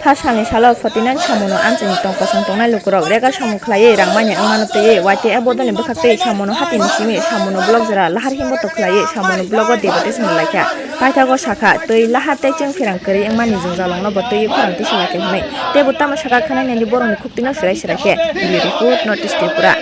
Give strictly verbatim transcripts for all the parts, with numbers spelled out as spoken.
Pha salni salo forty nine samono amchaini tong kosong tongnai lukurok rega samung khlaiwi rang manya wngmano twiwi Y T F bodolni bwkhaktwi samono hatini simi samono block jora lahar himboto khlaiwi samono blogo debate swngo laikha. Paithago sakha, twi lahar tei chwng pherang kwrwi wngmani jwngjal wngno bo twiwi khorang tisa laikha hwnwi. Tei bo tamo sakha khwnai nini borokni khuktwino swrai swrai khe. Bureau Report, North East Tripura.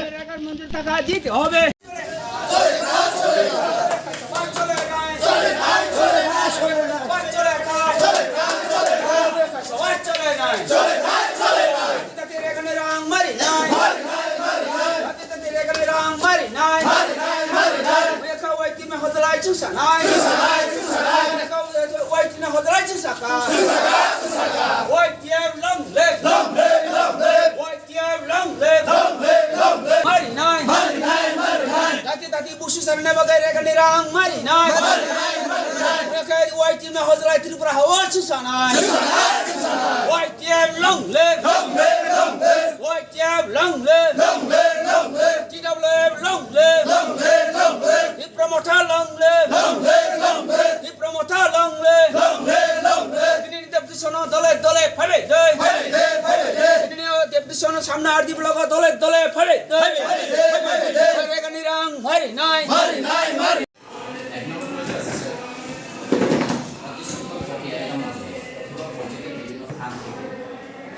Y T F long live! Long live, long live! Y T F long live! Long live, long live! Mari nai! Mari nai, mari nai! Dati dati busu sarne bagai regani rang mari nai! Mari nai, mari nai! Mereka Y T F na hojlai Tripura hawa susanai! Susanai, susanai! Y T F long live! Long live, long live! Y T F long live! Long live, long live! T W F long live! Long live, long live! Tipra Motha long live! Long live, long live! Tipra Motha long live! Long live, long live! Tini ni deputation dole dole phaibai dei! Phaibai dei, phaibai dei! Tini ni deputation samna R D block dole dole phaibai dei! Phaibai dei, phaibai dei! Phaibai gani rang mari nai! Mari nai, mari!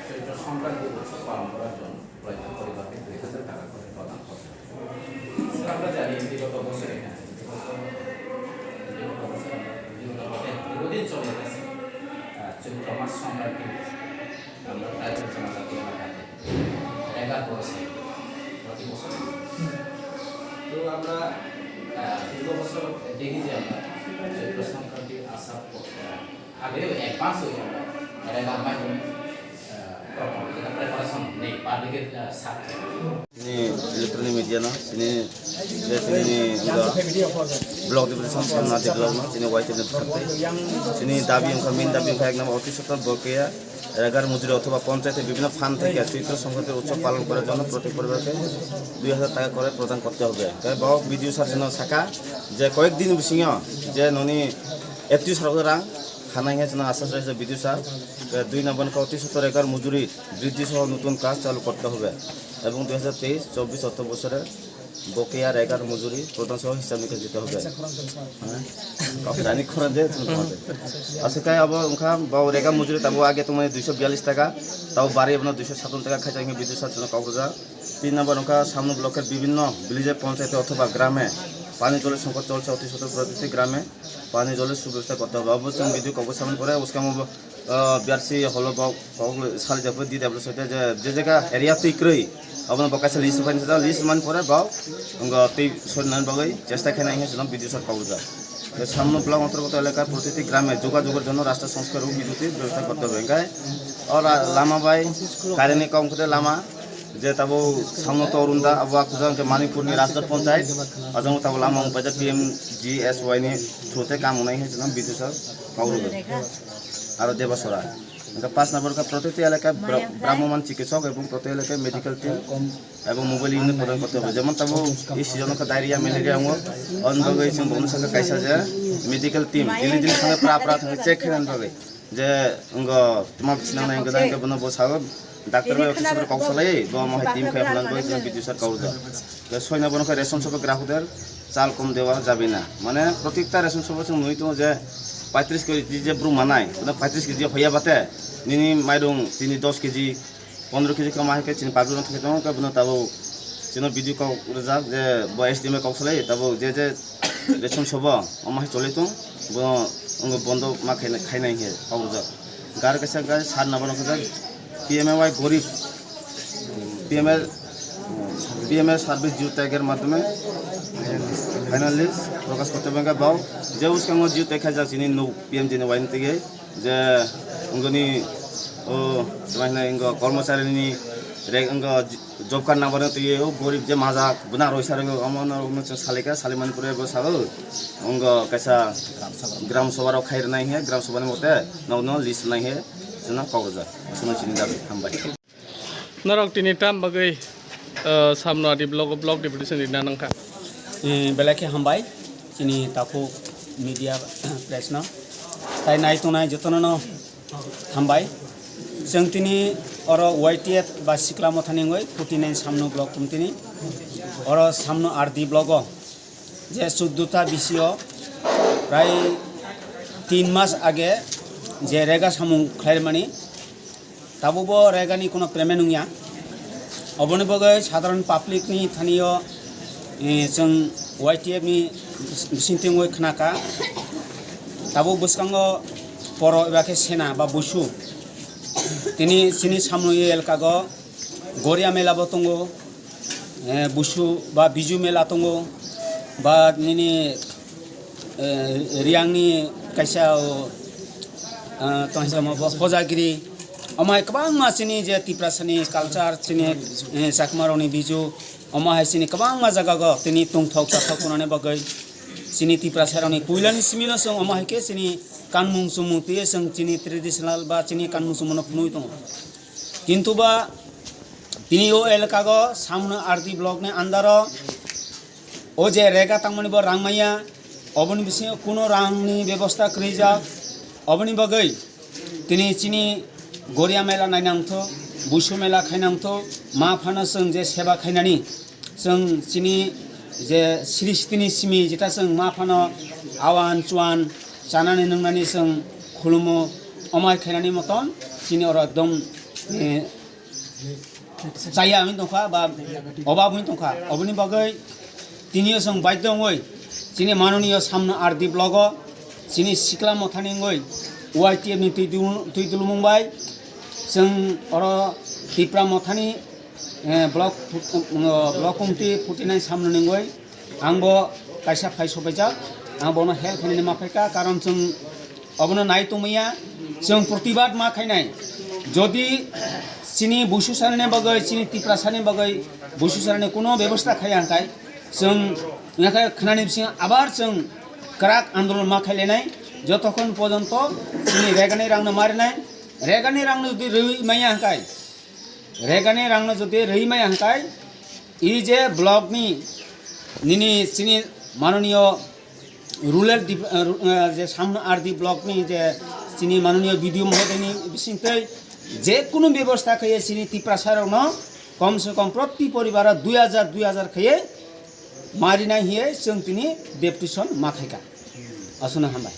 Chaitra সংক্রান্তি উৎসব পালন করার জন্য প্রত্যেক পরিবারকে দুই হাজার টাকা করে প্রদান করবে। আমরা জানি বিগত বছর এখানে, বিগত, বিগত বছর আমরা, বিগত বছর দীর্ঘদিন চলে গেছে, আহ, চৈত্র মাস সংক্রান্তি আমরা ট্রাইবাল জনজাতি এলাকাতে রেগা করেছি প্রতি বছর। তো আমরা, আহ, দীর্ঘ বছর দেখি যে আমরা চৈত্র সংক্রান্তির আশা করতে আগেও অ্যাডভান্স হয়ে আমরা রেগার মাধ্যমে, আহ, প্রকল্প যেটা প্রিপারেশন নেই পাবলিকের, আহ, স্বার্থে। Chini electronic media no, chini, je chini, block deputation samna de block no, chini Y T F ni bwkhak tei. Chini dabi wngkha, main dabi wngkha ek number অতি সত্বর বকেয়া রেগার মজুরি অথবা পঞ্চায়েতের বিভিন্ন ফান্ড থেকে চৈত্র সংক্রান্তির উৎসব পালন করার জন্য প্রত্যেক পরিবারকে দুই হাজার টাকা করে প্রদান করতে হবে। Tei bo B D O sir chwngno sakha je কয়েকদিন bisingo je noni F T sir rang khanai hai chwngno আশ্বাস রয়েছে B D O sir. Tei দুই নম্বর অতি সত্বর রেগার মজুরি বৃদ্ধি সহ নতুন কাজ চালু করতে হবে এবং দুই হাজার তেইশ চব্বিশ অর্থ বছরে বকেয়া রেগার মজুরি প্রদান সহ হিসাব নিকাশ দিতে হবে। হ্যাঁ? Kaufrani khorang je, chwng khorang je. Aswk khe abo wngkha, bo rega mujuri tabo age tongmani দুইশো বিয়াল্লিশ টাকা, tabo bari abono দুইশো সাতান্ন টাকা khaijak hinwi বিদ্যুৎ sir chwngno kok rwjak. তিন নম্বর wngkha সামনো ব্লকের বিভিন্ন ভিলেজে পঞ্চায়েতে অথবা গ্রামে পানি জলের সংকট চলছে, অতি সত্বর প্রতিটি গ্রামে পানি জলের সুব্যবস্থা করতে হবে। Abo chwng video kok samani pore, uskang abo, ah, B R C holo bo kok salijak pore D W site je, je jaga area twi kwrwi, abono bo kaisa list phai nai, list mani pore bo wngkha twi sori nani bagwi chesta khainai hinwi chwngno video sir kok rwjak. Tei সামনো ব্লক অন্তর্গত এলাকার প্রতিটি গ্রামে যোগাযোগের জন্য রাস্তা সংস্কার ও বিদ্যুতের ব্যবস্থা করতে হবে। Hinkhe o la-, lama bai, current ni kok wngkha tei lama, je tabo সামনো Torunda, abo a khuja hinkhe Manipur ni Rajghat Panchayat, o jang tabo lama wngpaijak P M G S Y ni through tei kam wngnai hinwi chwngno video sir kok rwjak. Aro Debasora. Hinkhe পাঁচ নম্বর wngkha প্রতিটি এলাকায় ব্রা-, ভ্রাম্যমাণ চিকিৎসক এবং প্রতি এলাকায় medical team এবং mobile unit প্রদান করতে হবে। যেমন tabo এই season wngkha diarrhoea, malaria wngo, o bagwi chwng bono sakha kaisa je medical team daily daily thangwi pra pra thangwi check khainani bagwi je wngkha tma bisingo nai wngkha, hinkhe bono bo sao, doctor bai officer kok salai bo omo hai team khai hwnwi bagwi chwng video sir kok rwjak. Tei soi number wngkha ration শপে গ্রাহকদের চাল কম দেওয়া যাবে না। মানে প্রত্যেকটা রেশন শপে chwng nugwi tongo je পঁয়ত্রিশ কেজি je brum manai, pঁয়ত্রিশ KG hoya bate nini mairung tini দশ কেজি, পনেরো KG kama hai khe chini public no thangwi tongo, khe bono tabuk chini video kok rwjak je bo S D M kok salai tabuk je je ration shop o omo hai choli tong, bono wngkha bondo ma khainai, khainai hinkhe kok rwjak. Gar kaisa gai সাত নম্বর wngkha je P M A Y gorib, P M A, P M A service jio tag er madhyome final list prokash korte bangkha bao je uskango jio tag khaijak chini nuk P M G ni waini tigi je wngkha ni o tma hinai wngkha kormochari ni rek wngkha job card number no twiwi o gorib je majak bwna roi sa rwgo omo no salika salimani pore bo sao wngkha kaisa gram sabha rok khai rwnai hinkhe gram sabha ni mote nokno list rwnai hinkhe chwngno kok rwjak. Aswkno chini dabi hambai. Norok tini tam bagwi, ah, Samno Adi block o block deputation rina nangkha? Eh, belai khe hambai chini takhuk media press no. Tai nai tongnai jotono no hambai. Chwng tini oro Y T F ba Sikla Mothani wngwi forty nine Samno block kum tini. Oro Samno R D block o je chuddo ta B C o prai tin mas age je rega samung khlaimani, tabukbo regani kono payment wngya. Oboni bagwi sadharon public ni thani o, eh, chwng Y T F ni bisingtwi wngwi khnaka. Tabuk bwskango poro eba khe sena ba busu. Tini chini Samno elkago Goria mela bo tongo, eh, busu ba biju mela tongo, ba nini, eh, Riangni kaisa o, eh, tongsa mo bo Hojagiri. Omo hai kwbangma chini je Tiprasani culture, chini, eh, Chakmarokni biju, omo hai chini kwbangma jagao tini tongthok chathok tongnani bagwi chini Tiprasarokni puilani simino chwng omo hai khe chini kanmung chumung twiwi chwng chini traditional ba chini kanmung chumungno phunugwi tongo. Kintu ba tini o elkago Samno R D block ni under o, o je rega tangmani bo rang maya, oboni bisingo kuno rangni bebosta kwrwijak, oboni bagwi tini chini Goria mela nainangtho, Busu mela khainangtho, ma phano chwng je seba khainani, chwng chini je sristini simi jeta chwng ma phano awan chuan chanani nwngnani chwng khulumo, omai khainani moton chini oro ekdom, eh, chaya wngwi tongkha ba obab wngwi tongkha. Oboni bagwi tinio chwng baidho wngwi chini manoniyo Samno R D block o chini Sikla Mothani wngwi Y T F ni twi dul-, twi dulmung bai chwng oro Tipra Mothani, eh, block, eh, block committee forty nine Samno ni wngwi ang bo kaisa phai sopaijak, ang bono help khainani ma phaikha, karon chwng obono nai tongmaya, chwng protibad ma khainai. Jodi chini Busu sanani bagwi, chini Tipra sanani bagwi Busu sanani kuno bebosta khaiya hwnkhe, chwng wngkha khe khnani bisingo abar chwng kwrak andolon ma khailainai, jotokhon pojonto chini regani rangno ma rinai, regani rangno jodi rwi maya hwnkhe, regani rangno jodi rwi maya hwnkhe, e je block ni nini chini manoniyo rural dep-, eh, ru-, eh, je Samno R D block ni je chini manoniyo B D O mohodoi ni bisingtwi je kunu bebosta khaiye chini Tiprasa rokno kom se kom proti poribar o dui hajar, dui hajar khaiye ma rinai hiye chwng tini deputation ma khaikha. Aswkno hambai.